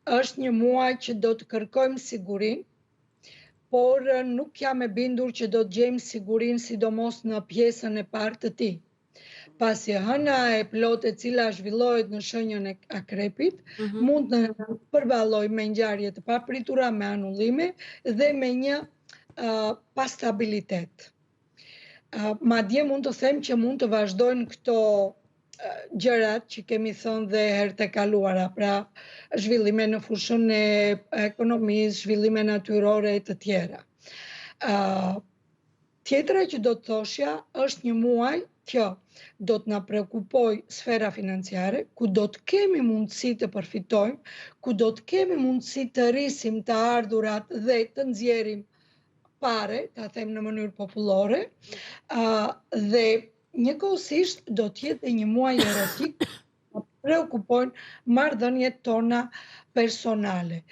Është një muaj që do të kërkojmë sigurinë, por nuk jam e bindur që do të gjejmë sigurinë sidomos në pjesën e parë të tij. Pasi hëna e plotë e cila zhvillohet në shenjën e akrepit, mund të përballojë me ngjarje të papritura, me anullime dhe me një pastabilitet. Madje mund të them që mund të vazhdojnë këto gjërat që kemi thënë dhe herët e kaluara, pra zhvillime në fushën e ekonomisë, zhvillime natyrore e të tjera. Tjetra që do të thoshja është një muaj që do të na preokupoj sfera financiare, ku do të kemi mundësi të përfitojmë, ku do të kemi mundësi të rrisim të ardhurat dhe të nxjerrim pare, ta them në mënyrë popullore, dhe njëkohësisht do të jetë dhe një muaj erotik që preokupojnë marrëdhëniet tona personale.